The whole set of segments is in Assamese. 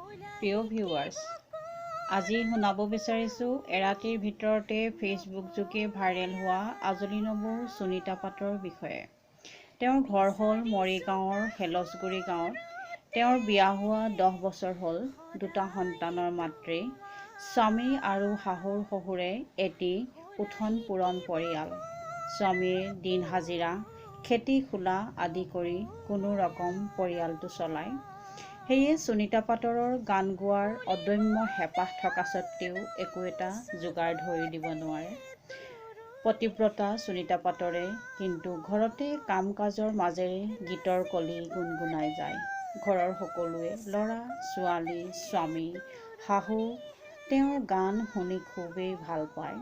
প্ৰিয় ভিউৱাৰ্ছ, আজি শুনাব বিচাৰিছোঁ এৰাতিৰ ভিতৰতে ফেচবুক যোগে ভাইৰেল হোৱা আজলী নবৌ সুনীতা পাটৰৰ বিষয়ে। তেওঁৰ ঘৰ হ'ল মৰিগাঁৱৰ শেলচগুৰি গাঁৱত। তেওঁৰ বিয়া হোৱা 10 বছৰ হ'ল, দুটা সন্তানৰ মাতৃ। স্বামী আৰু শাহুৰ শহুৰে এটি উঠন পুৰণ পৰিয়াল। স্বামীয়ে দিন হাজিৰা, খেতি খোলা আদি কৰি কোনো ৰকম পৰিয়ালটো চলায়। সেয়ে সুনীতা পাটৰৰ গান গোৱাৰ অদম্য হেঁপাহ থকা স্বত্তেও একো এটা যোগাৰ ধৰি দিব নোৱাৰে। পতিব্ৰতা সুনীতা পাটৰে কিন্তু ঘৰতে কাম কাজৰ মাজেৰে গীতৰ কলি গুণগুণাই যায়। ঘৰৰ সকলোৱে ল'ৰা, ছোৱালী, স্বামী, শাহু তেওঁৰ গান শুনি খুবেই ভাল পায়।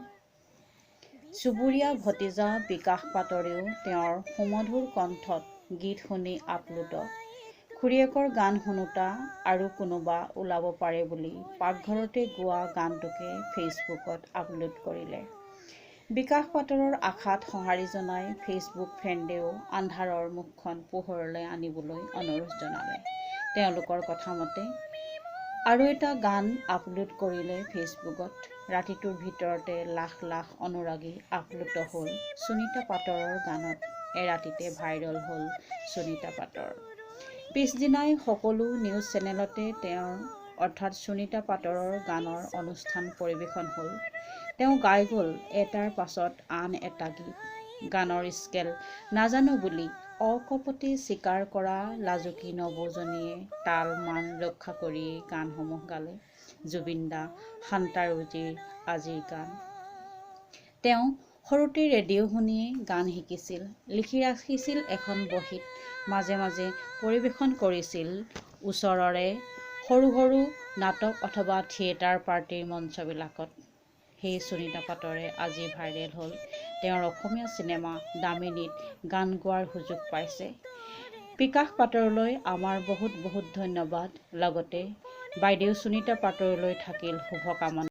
চুবুৰীয়া ভতিজা বিকাশ পাটৰেও তেওঁৰ সুমধুৰ কণ্ঠত গীত শুনি আপ্লুত। খুৰীয়েকৰ গান শুনোতা আৰু কোনোবা ওলাব পাৰে বুলি পাকঘৰতে গোৱা গানটোকে ফেচবুকত আপলোড কৰিলে। বিকাশ পাটৰৰ আশাত সঁহাৰি জনাই ফেচবুক ফ্ৰেণ্ডেও আন্ধাৰৰ মুখখন পোহৰলৈ আনিবলৈ অনুৰোধ জনালে। তেওঁলোকৰ কথামতে আৰু এটা গান আপলোড কৰিলে ফেচবুকত। ৰাতিটোৰ ভিতৰতে লাখ লাখ অনুৰাগী আপ্লুত হ'ল সুনীতা পাটৰৰ গানত। এৰাতিতে ভাইৰেল হ'ল সুনীতা পাটৰ। পিছদিনাই সকলো নিউজ চেনেলতে তেওঁৰ অৰ্থাৎ সুনীতা পাটৰৰ গানৰ অনুষ্ঠান পৰিৱেশন হ'ল। তেওঁ গাই গ'ল এটাৰ পাছত আন এটা গীত। গানৰ স্কেল নাজানো বুলি অকপটে স্বীকাৰ কৰা লাজুকী নবৌজনীয়ে তাল মান ৰক্ষা কৰিয়েই গানসমূহ গালে। জুবিন দা, শান্তাৰুজিৰ আজিৰ গান। তেওঁ সৰুতে ৰেডিঅ' শুনিয়েই গান শিকিছিল, লিখি ৰাখিছিল এখন বহীত, মাজে মাজে পৰিৱেশন কৰিছিল ওচৰৰে সৰু সৰু নাটক অথবা থিয়েটাৰ পাৰ্টিৰ মঞ্চবিলাকত। সেই সুনীতা পাটৰে আজি ভাইৰেল হ'ল। তেওঁৰ অসমীয়া চিনেমা দামিনীত গান গোৱাৰ সুযোগ পাইছে। বিকাশ পাটৰলৈ আমাৰ বহুত বহুত ধন্যবাদ, লগতে বাইদেউ সুনীতা পাটৰলৈ থাকিল শুভকামনা।